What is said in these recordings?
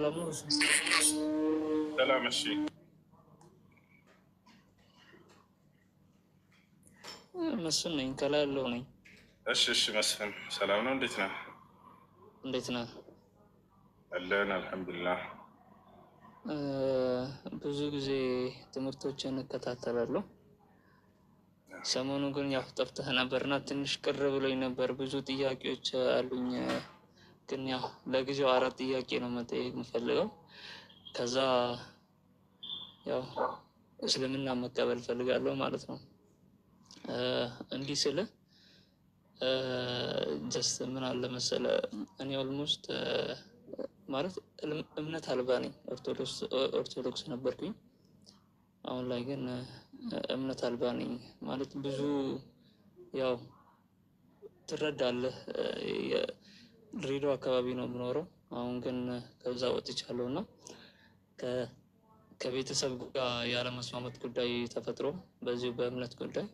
ሰላም ነው። ሰላም። እሺ። መስፍን ነኝ፣ ከላይ ያለው ነኝ። እሺ፣ እሺ። መስፍን ሰላም ነው? እንዴት ነህ? እንዴት ነህ? አለን አልሐምዱሊላህ። ብዙ ጊዜ ትምህርቶችን እከታተላለሁ። ሰሞኑ ግን ያው ጠፍተህ ነበርና ትንሽ ቅር ብሎኝ ነበር። ብዙ ጥያቄዎች አሉኝ፣ ግን ያው ለጊዜው አራት ጥያቄ ነው መጠየቅ የምፈልገው። ከዛ ያው እስልምና መቀበል እፈልጋለሁ ማለት ነው። እንዲህ ስልህ just ምን አለ መሰለህ፣ እኔ almost ማለት እምነት አልባ ነኝ። ኦርቶዶክስ ነበርኩኝ። አሁን ላይ ግን እምነት አልባ ነኝ ማለት ብዙ ያው ትረዳለህ። ድሬዳዋ አካባቢ ነው የምኖረው። አሁን ግን ከዛ ወጥቻለሁ እና ከቤተሰብ ጋር ያለመስማማት ጉዳይ ተፈጥሮ በዚሁ በእምነት ጉዳይ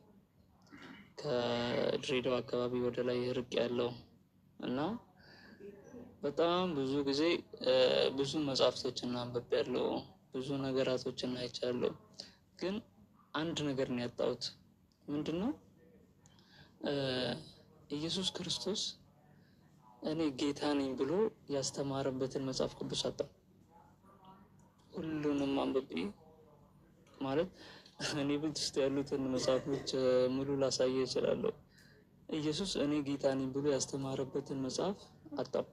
ከድሬዳዋ አካባቢ ወደ ላይ ርቅ ያለው እና በጣም ብዙ ጊዜ ብዙ መጽሐፍቶችን አንብቤያለሁ፣ ብዙ ነገራቶችን አይቻለሁ። ግን አንድ ነገር ነው ያጣሁት። ምንድን ነው? ኢየሱስ ክርስቶስ እኔ ጌታ ነኝ ብሎ ያስተማረበትን መጽሐፍ ቅዱስ አጣሁ። ሁሉንም አንብቤ ማለት እኔ ቤት ውስጥ ያሉትን መጽሐፎች ሙሉ ላሳየ እችላለሁ። ኢየሱስ እኔ ጌታ ነኝ ብሎ ያስተማረበትን መጽሐፍ አጣሁ።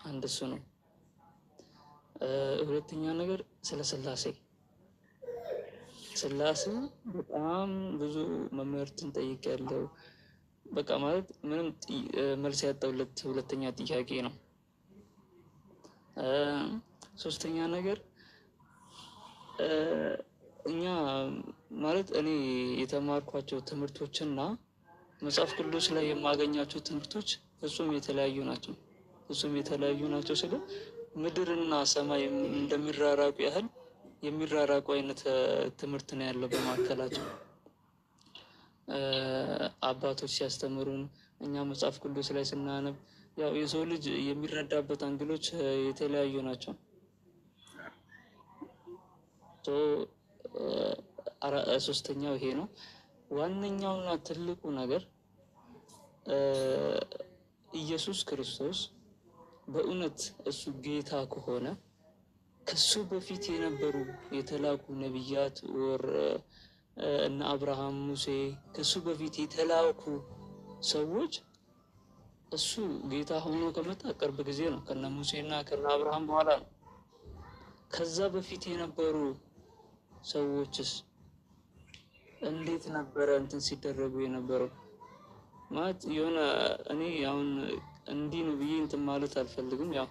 አንድ እሱ ነው። ሁለተኛ ነገር ስለ ስላሴ፣ ስላሴ በጣም ብዙ መምህርትን ጠይቄያለሁ። በቃ ማለት ምንም መልስ ያጣሁለት ሁለተኛ ጥያቄ ነው። ሶስተኛ ነገር እኛ ማለት እኔ የተማርኳቸው ትምህርቶችና መጽሐፍ ቅዱስ ላይ የማገኛቸው ትምህርቶች ፍጹም የተለያዩ ናቸው። ፍጹም የተለያዩ ናቸው ስለ ምድርና ሰማይ እንደሚራራቁ ያህል የሚራራቁ አይነት ትምህርት ነው ያለው በመካከላቸው። አባቶች ሲያስተምሩን እኛ መጽሐፍ ቅዱስ ላይ ስናነብ ያው የሰው ልጅ የሚረዳበት angle ኦች የተለያዩ ናቸው። ሶስተኛው ይሄ ነው። ዋነኛውና ትልቁ ነገር ኢየሱስ ክርስቶስ በእውነት እሱ ጌታ ከሆነ ከሱ በፊት የነበሩ የተላኩ ነቢያት ወር እነ አብርሃም፣ ሙሴ ከሱ በፊት የተላኩ ሰዎች እሱ ጌታ ሆኖ ከመጣ ቅርብ ጊዜ ነው፣ ከነ ሙሴና ከነ አብርሃም በኋላ ነው። ከዛ በፊት የነበሩ ሰዎችስ እንዴት ነበረ እንትን ሲደረጉ የነበረው? ማለት የሆነ እኔ አሁን እንዲህ ነው ብዬ እንትን ማለት አልፈልግም። ያው